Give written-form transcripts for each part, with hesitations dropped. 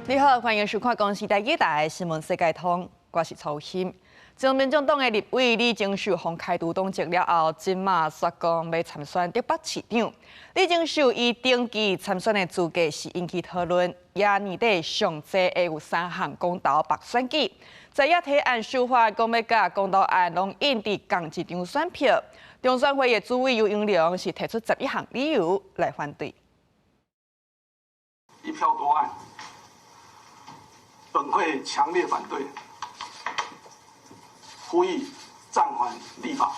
你好，歡迎收看《公視台語台新聞世界通》，我是曹欣。前民眾黨的立委李鍾秀予開除黨籍了後，這馬煞講欲參選竹北市長。李鍾秀伊登記參選的資格是引起討論，也年底上濟會有三項公投綁選舉，在野提案修法講欲共公投案攏印佇仝一張選票。中選會的主委游盈隆是提出11項理由來反對。一票多案，本會強烈反對，呼籲暫緩立法。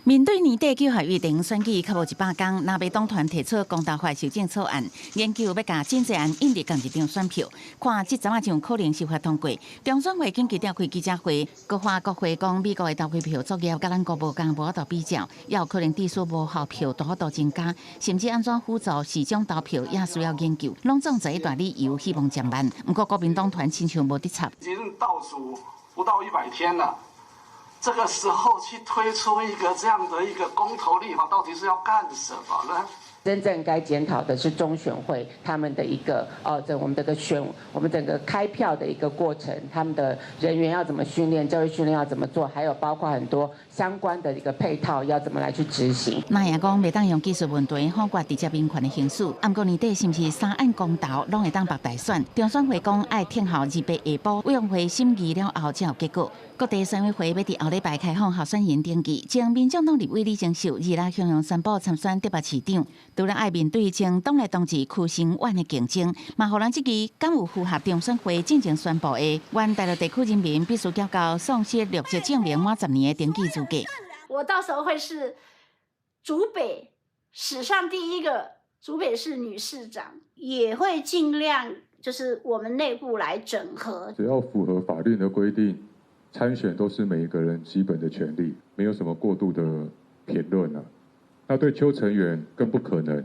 面對年底九合一地方選舉，較無100工，藍白黨團提出公投法修正草案，研究欲共真濟案印佇仝一張選票，看這陣仔就有可能修法通過。中選會緊急召開記者會，閣話國會講美國的投開票作業佮咱國無仝，無法度比較，也有可能致使無效票大幅度增加，甚至按怎輔助市長投票也需要研究。攏總十一大理由，希望減慢。毋過國民黨團親像無佇插。已經倒數不到100天了。這個時候去推出一個這樣的一個公投立法，到底是要幹什麼呢？真正該檢討的是中選會他們的一個哦，這我們這個選，我們整個開票的一個過程，他們的人員要怎麼訓練，教育訓練要怎麼做，還有包括很多相關的一個配套要怎麼來去執行。那也講袂當用技術問題否決直接民權的行使，毋過年底是毋是三案公投攏會當綁大選？中選會講愛聽候28下晡委員會審議了後才有結果。各地選委會欲佇後禮拜開放候選人登記，前民眾黨立委李鍾秀二六雄雄宣布參選竹北市長，除了愛面對前黨內同志區聲遠的競爭，嘛予人質疑敢有符合中選會進前宣布的，原大陸地區人民必須繳交喪失入籍證明滿10年的登記資格。我到時候會是竹北史上第一個竹北市女市長，也會盡量就是我們內部來整合。只要符合法律的規定，參選都是每一個人基本的權利，沒有什麼過度的評論啊。那對邱成遠更不可能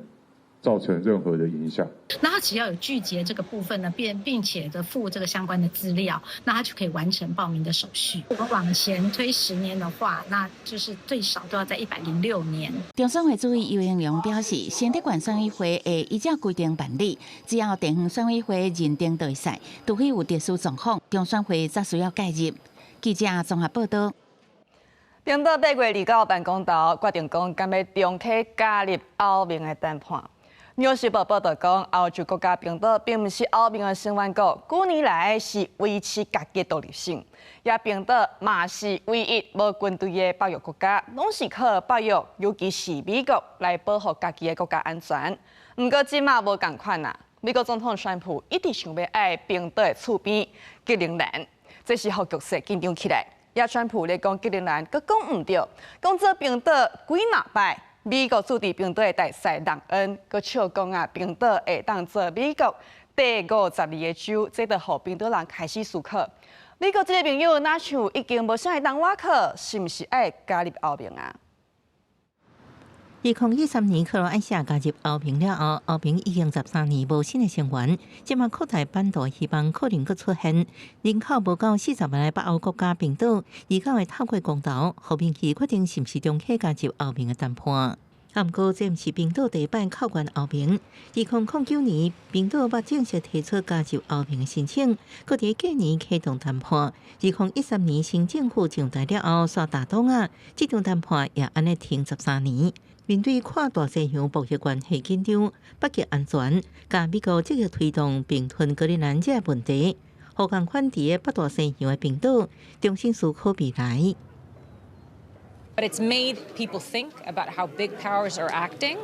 造成任何的影響。那他只要有具結這個部分呢，並且的附這個相關的資料，那他就可以完成報名的手續。我們往前推10年的話，那就是最少都要在106年。中選會主委游盈隆表示，新竹縣選委會會依照規定辦理，只要地方選委會認定就會使，除非有特殊狀況，中選會才需要介入。記者綜合報道。冰島8月29辦公投，決定講敢欲重啟加入歐盟的談判。紐約時報報導講，歐洲國家冰島並毋是歐盟的成員國，幾年來是維持家己獨立性。也冰島嘛是唯一無軍隊的北約國家，攏是靠北約，尤其是美國來保護家己的國家安全。毋過這馬無仝款啊！美國總統川普一直想欲愛冰島的厝邊格陵蘭，這是予局勢緊張起來。也川普咧講格陵蘭，閣講毋著，講做冰島幾若擺。美國駐佇冰島的大使朗恩，閣笑講啊，冰島會當做美國第52個州，這就予冰島人開始思考。美國這个朋友若像已經無啥會當倚靠，是毋是愛加入歐盟啊？2013年克羅埃西亞加入歐盟了後，歐盟已經13年無新的成員，這馬擴大版圖希望可能閣出現。人口無夠40萬的北歐國家冰島，29會透過公投，予民意決定是毋是重啟加入歐盟的談判。毋過，這毋是冰島第一擺叩願歐盟。2009年，冰島捌正式提出加入歐盟的申請，閣佇隔年啟動談判。2013年新政府上台了後，煞打擋仔，這場談判也按呢停13年。面對跨大西洋貿易關係緊張、北極安全，佮美國積極推動併吞格陵蘭這個問題，予仝款佇北大西洋的冰島重新思考未來。 But it's made people think about how big powers are acting,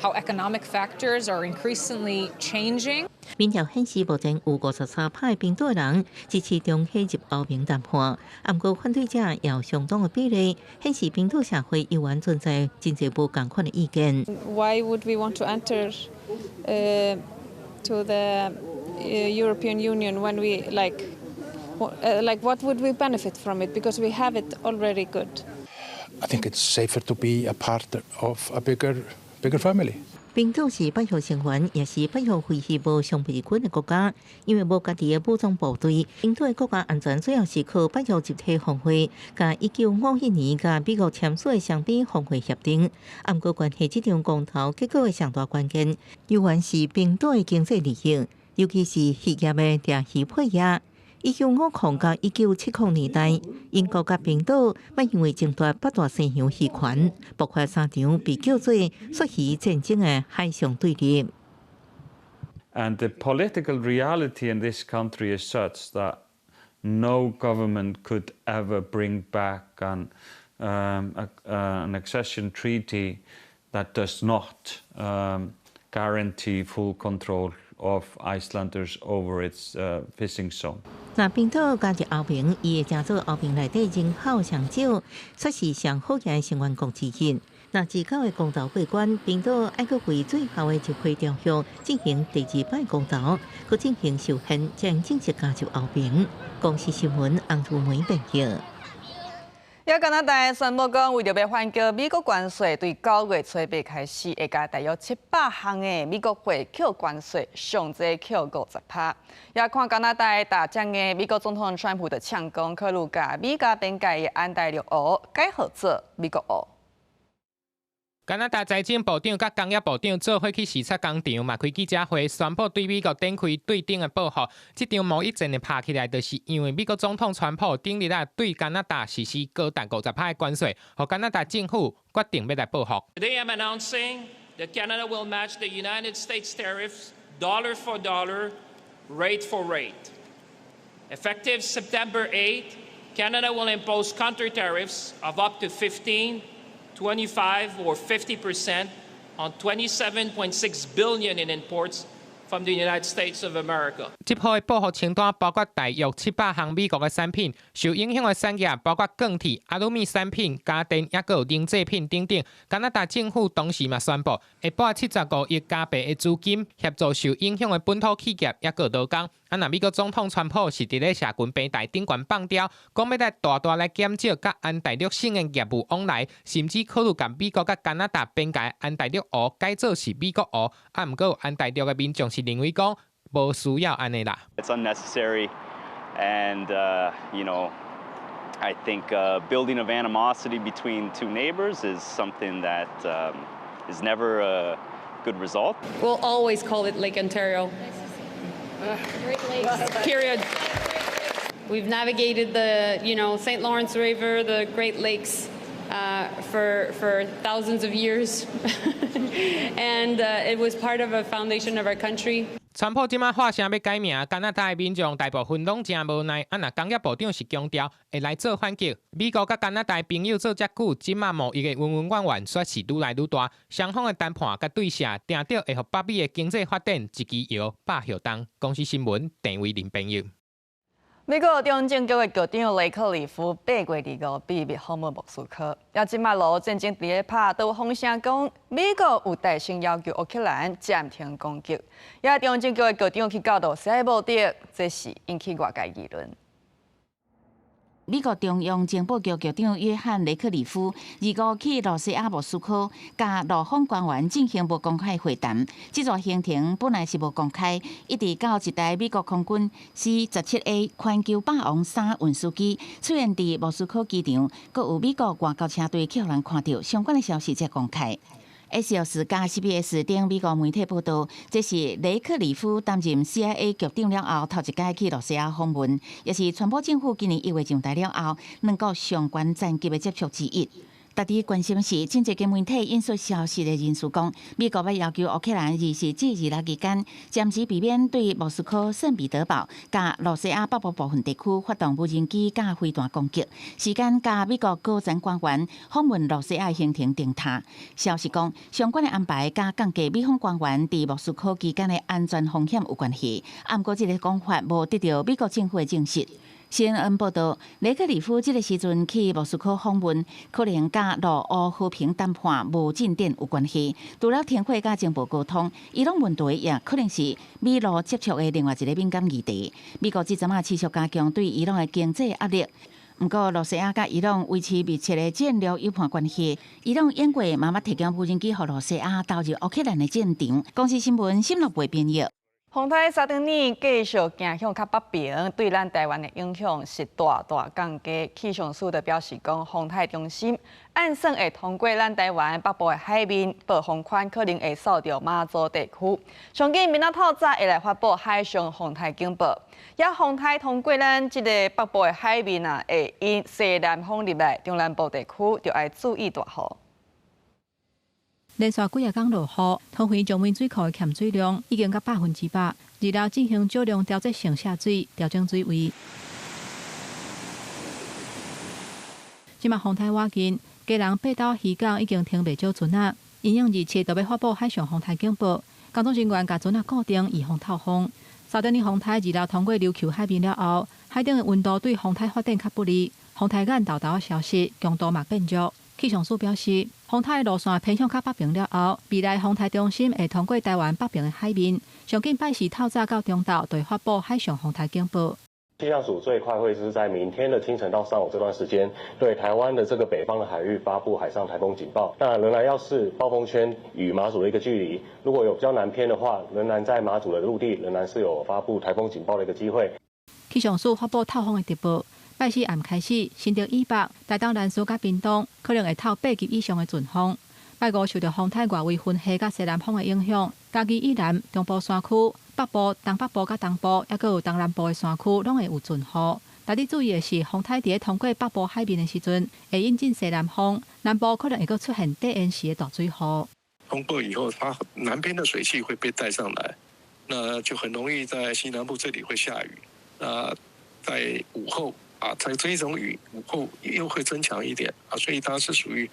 how economic factors are increasingly changing. 民調顯示，目前有53趴的冰島人支持重啟入歐盟談判，毋過反對者也有相當的比例，顯示冰島社會猶原存在真濟無仝款的意見。 Why would we want to enter to the European Union when we like what would we benefit from it? Because we have it already good. I think it's safer to be a part of a bigger family. 冰島是北約成員，也是北約廢棄無常備軍的國家。因為無家己的武裝部隊，冰島的國家安全主要是靠北約集體防衛，佮1951年佮美國簽署的雙邊防衛協定。毋過，關係這場公投結果的上大關鍵，猶原是冰島的經濟利益。尤其是漁業的掠魚配額。1950到1970年代，英國佮冰島捌因為爭奪北大西洋魚權，爆發三場被叫做鱈魚戰爭的海上對立。 And the political reality in this country is such that no government could ever bring back an accession treaty that does not guarantee full control of Icelanders over its fishing zone. 若冰島加入歐盟，伊會成做歐盟內底人口上少、煞是上好額的成員國之一。若二九的公投過關，冰島愛閣為最後的一批條約進行第二擺公投，閣進行修憲，才會正式加入歐盟。公視新聞洪如梅編譯。也加拿大宣布講，為著欲反擊美國關稅，對9月初八開始，會共大約700項的美國貨扣關稅，上濟扣50%。也看加拿大大將的美國總統川普就嗆講，考慮共美加邊界的安大略湖改號做美國湖。加拿大財政部長佮工業部長做伙去視察工廠，嘛開記者會宣布對美國展開對等的報復。這場貿易戰的拍起來，就是因為美國總統川普頂日啊對加拿大實施高達50%的關稅，予加拿大政府決定欲來報復。 Today I'm announcing that Canada will match the United States tariffs dollar for dollar, rate for rate. Effective September 8, Canada will impose counter tariffs of up to 15, 25 or 50% on 27.6 billion in imports from the United States of America. 這波的報復清單包括大約700項美國的產品，受影響的產業包括鋼鐵、阿魯米產品、家電，抑閣有奶製品等等。加拿大政府同時嘛宣布，會撥75億加幣的資金協助受影響的本土企業，抑閣勞工。啊，若美國總統川普是佇咧社群平台頂懸放刁，講欲來大大來減少佮安大略省的業務往來，甚至考慮共美國佮加拿大邊界安大略湖改做是美國湖。啊，毋過安大略的民眾是認為講無需要按呢啦。 It's unnecessary, and I think building of animosity between two neighbors is something that is never a good result. We'll always call it Lake Ontario. Great Lakes. Period. We've navigated the St. Lawrence River, the Great Lakes for thousands of years. And it was part of a foundation of our country. 川普這馬喊聲欲改名，加拿大的民眾大部分攏誠無奈。啊，若工業部長是強調會來做反擊。美國佮加拿大朋友做遮久，這馬貿易的恩恩怨怨，煞是愈來愈大。雙方的談判佮對峙，定著會予北美的經濟發展一支搖百搖動。公視新聞鄭偉林編譯。美國中情局的局長雷克里夫8月25秘密訪問莫斯科，也這馬俄烏戰爭佇咧拍，都有風聲講美國有大聲要求烏克蘭暫停攻擊。也中情局的局長去到羅西亞的目的，這是引起外界議論。美國中央情報局局長約翰雷克里夫25去羅西亞莫斯科，佮羅方官員進行無公開會談。這段行程本來是無公開，一直到一台美國空軍 C-17A 環球霸王三運輸機出現佇莫斯科機場，閣有美國外交車隊去予人看著，相關的消息才公開。Axios 佮 CBS 等美國媒體報道，這是雷克里夫擔任 CIA 局長了後，頭一擺去羅西亞訪問，也是川普政府今年1月上台了後，兩國上懸層級的接觸之一。值得關心是，真濟間媒體引述消息的人士講，美國欲要求烏克蘭24至26期間，暫時避免對莫斯科、聖彼得堡佮羅西亞北部部分地區發動無人機佮飛彈攻擊。時間佮美國高層官員訪問羅西亞行程頂踏。消息講，相關的安排佮降低美方官員佇莫斯科期間的安全風險有關係。毋過，這个講法無得著美國政府的證實。CNN 報道，雷克里夫這个時陣去莫斯科訪問，可能佮羅烏和平談判無進展有關係。除了停火佮情報溝通，伊朗問題也可能是美羅接觸的另外一个敏感議題。美國這陣仔持續加強對伊朗的經濟壓力。毋過，羅西亞佮伊朗維持密切的戰略友伴關係。伊朗演過嘛捌提供無人機予羅西亞投入烏克蘭的戰場。公視新聞，新樂貝編譯。風颱沙丁尼繼續行向較北邊，對咱台灣的影響是大大降低。氣象署就表示講，風颱中心按算會通過咱台灣北部的海面，暴風圈可能會掃著馬祖地區。上緊明仔透早會來發布海上風颱警報。也風颱通過咱這個北部的海面啊，會引西南風入來，中南部地區就愛注意大雨。連續幾仔工落雨，桃園石門水庫的欠水量已經到100%，二樓進行少量調節性下水，調整水位。這馬風颱倚近，基隆八斗漁港已經停袂少船仔，因應27就欲發布海上風颱警報，工作人員共船仔固定，預防透風。沙丁尼風颱二六通過琉球海面了後，海頂的溫度對風颱發展較不利，風颱眼沓沓消失，強度嘛變弱。氣象署表示，風颱路線偏向較北邊了後，未來風颱中心會通過台灣北邊的海面，上緊拜四透早到中晝就會發布海上風颱警報。氣象署最快會是在明天的清晨到上午這段時間，對台灣的這個北方的海域發布海上颱風警報。那仍然要視暴風圈與馬祖的一個距離，如果有比較南偏的話，仍然在馬祖的陸地仍然是有發布颱風警報的一個機會。氣象署發布透風的特報。拜四暗開始，新竹以北、台東南勢佮屏東可能會透8級以上的陣風。拜五受著風颱外圍雲系佮西南風的影響，嘉義以南、中部山區、北部、東北部佮東部，抑閣有東南部的山區，攏會有陣雨。但得注意的是，風颱佇咧通過北部海面的時陣，會引進西南風，南部可能會閣出現短延時的大水雨。通過以後，它南邊的水汽會被帶上來，那就很容易在西南部這裡會下雨。那在午後。啊，在這一種雨午後又會增強一點啊，所以它是屬於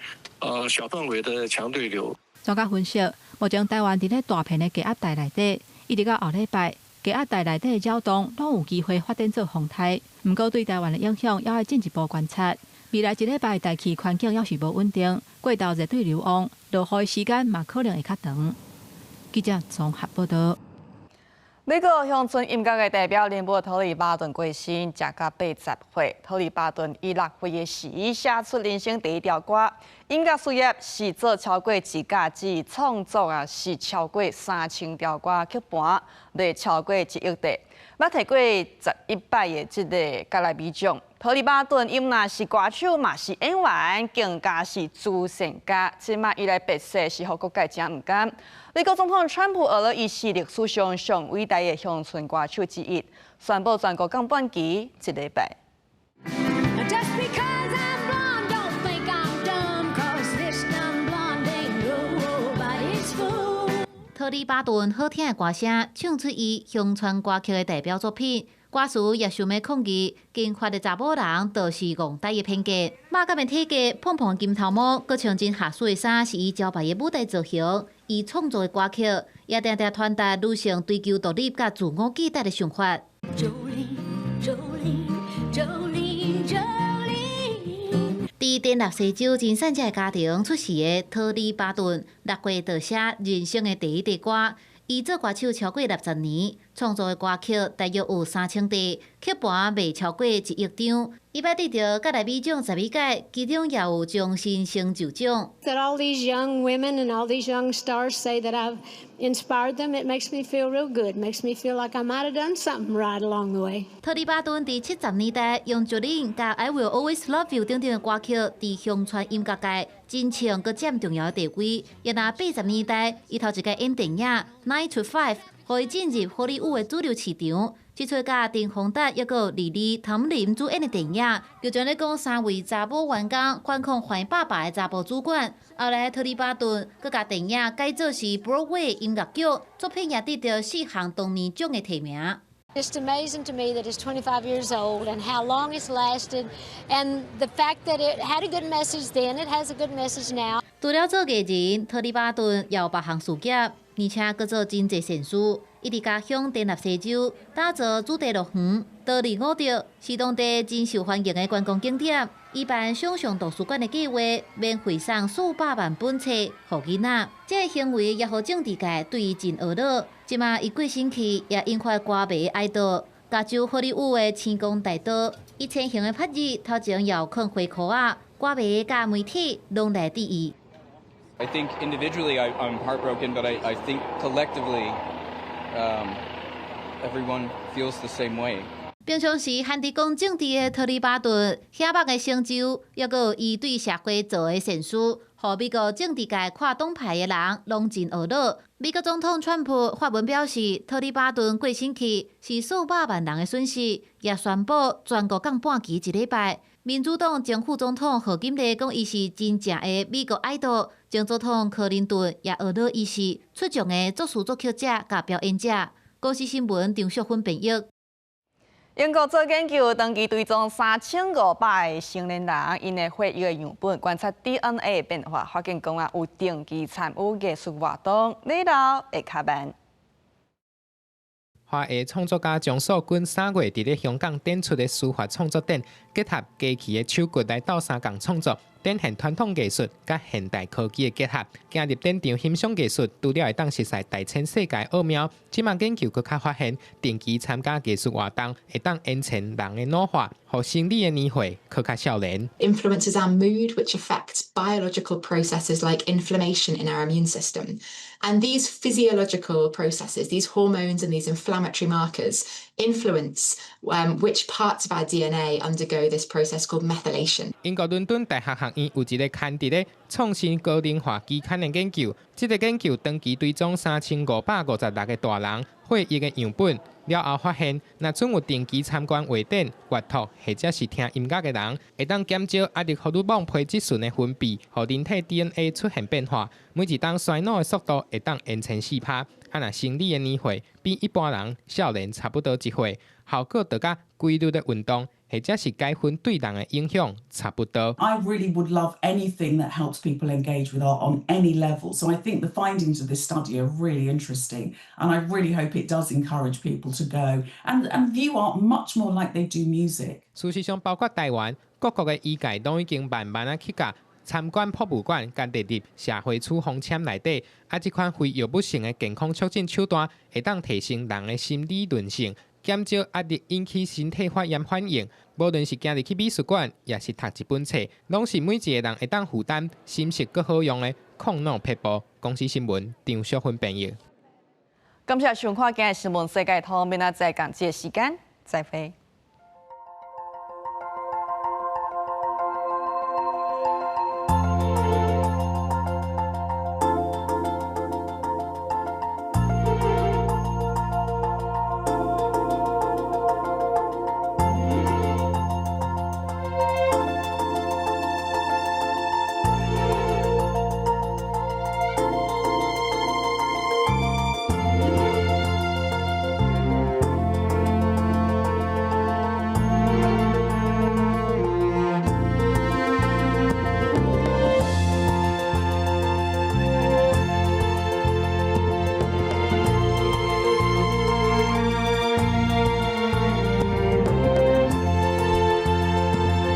小範圍的強對流。專家分析，目前台灣佇咧大片的低壓帶內底，一直到後禮拜，低壓帶內底的擾動攏有機會發展做風颱。毋過對台灣的影響，猶愛進一步觀察。未來一禮拜大氣環境猶是無穩定，過頭熱對流旺，落雨的時間嘛可能會較長。記者綜合報道。美國鄉村音樂的代表人物桃莉巴頓過身，食到80歲。桃莉巴頓以6歲的時寫出人生第一條歌，音樂事業是做超過一甲子，創作啊是超過3000條歌曲盤，賣超過1億塊。捌提過11擺的這個格萊美獎。桃莉巴頓伊毋但是歌手，嘛是演員，更加是慈善家。這馬伊來辭世是予各界誠毋甘。美國總統川普呵咾伊是歷史上上偉大的鄉村歌手之一，宣布全國降半旗一禮拜。 Just because I'm blonde, don't think I'm dumb, 'cause this dumb blonde ain't nobody's fool. 桃莉巴頓好聽的歌聲，唱出伊鄉村歌曲的代表作品。歌詞也想欲抗議金髮的查某人就是戇呆的偏見。肉感的體格、蓬蓬金頭毛，閣穿真合適的衫，是伊招牌的舞台造型。伊創作的歌曲也定定傳達女性追求獨立佮自我期待的想法。 Jolene, Jolene, Jolene, Jolene。佇田納西州真散者的家庭出世的桃莉巴頓，6歲就寫人生的第一支歌。伊做歌手超過60年，創作的歌曲大約有3000塊，曲盤賣超過1億張。伊捌得著格萊美獎12屆，其中也有終身成就獎。 That all these young women and all these young stars say that I've inspired them, it makes me feel real good. Makes me feel like I might have done something right along the way. 桃莉巴頓佇70年代用《Jolene》佮《I Will Always Love You》等等的歌曲，佇鄉村音樂界真唱閣佔重要的地位。也若80年代，伊頭一擺演電影《Nine to Five》，予伊進入好萊塢的主流市場。這齣佮陳宏達抑閣莉莉湯姆林主演的電影，就將咧講三位查某員工反抗壞爸爸的查埔主管。後來桃莉巴頓閣共電影改做是 Broadway 音樂劇，作品也得著四項東尼獎的提名。 It's amazing to me that it's 25 years old and how long it's lasted, and the fact that it had a good message then, it has a good message now. 除了做藝人，桃莉巴頓也有別項事業，而且閣做真濟善事。伊佇家鄉田納西州打造主題樂園，多利伍德是當地真受歡迎的觀光景點。伊辦想像圖書館的計劃，免費送數百萬本冊予囡仔。這个行為也予政治界對伊真呵咾。這馬伊過身去，也引發歌迷哀悼。加州好萊塢的星光大道，伊前行的拍子頭前也有囥花箍仔，歌迷佮媒體攏來致意。 I think individually I'm heartbroken, but I think collectively, Everyone feels the same way. 平常時限佇講政治的桃莉巴頓，顯目的成就，抑閣有伊對社會做的善事，予美國政治界跨黨派的人攏真懊惱。美國總統川普發文表示，桃莉巴頓過身去是數百萬人的損失，也宣布全國降半旗一禮拜。民主黨前副總統賀錦麗講，伊是真正的美國愛豆。前總統柯林頓也懊惱伊是出眾的作詞作曲者佮表演者。公視新聞張淑芬編譯。英國做研究，長期追蹤3500個成年人，𪜶的血液的樣本，觀察 DNA 變化，發現講啊，有定期參與藝術活動，年老會較慢。華裔創作家張素君3月佇咧香港展出的書法創作展，結合機器的手骨來鬥相共創作，展現傳統藝術佮現代科技的結合。行入展場欣賞藝術，除了會當熟悉大千世界奧妙，這馬研究閣較發現，定期參加藝術活動，會當延遲人的老化，予生理的年歲閣較少年。 Influences our mood, which affects biological processes like inflammation in our immune system. And these physiological processes, these hormones and these inflammatory markers influence which parts of our DNA undergo this process called methylation. 英國倫敦大學學院有一个刊佇咧創新高齡化期刊的研究，這个研究長期追蹤3556個大人血液的樣本，了後發現，若準有定期參觀畫展、閱讀或者是聽音樂的人，會當減少壓力荷爾蒙皮質醇的分泌，予人體 DNA 出現變化，每一冬衰老的速度會當延遲4%。啊，若生理的年歲比一般人少年差不多一歲，效果就佮規律的運動或者是改薰對人的影響差不多。 I really would love anything that helps people engage with art on any level. So I think the findings of this study are really interesting, and I really hope it does encourage people to go and view art much more like they do music. 事實上，包括台灣各國的醫界攏已經慢慢仔去共參觀博物館，佮列入社會處方簽內底。啊，這款非藥物性的健康促進手段，會當提升人的心理韌性，減少壓力引起身體發炎反應。無論是行入去美術館，抑是讀一本冊，攏是每一個人會當負擔、心適閣好用的抗老撇步。公視新聞張淑芬編譯。感謝收看今日新聞世界通，明仔載仝這個時間再會。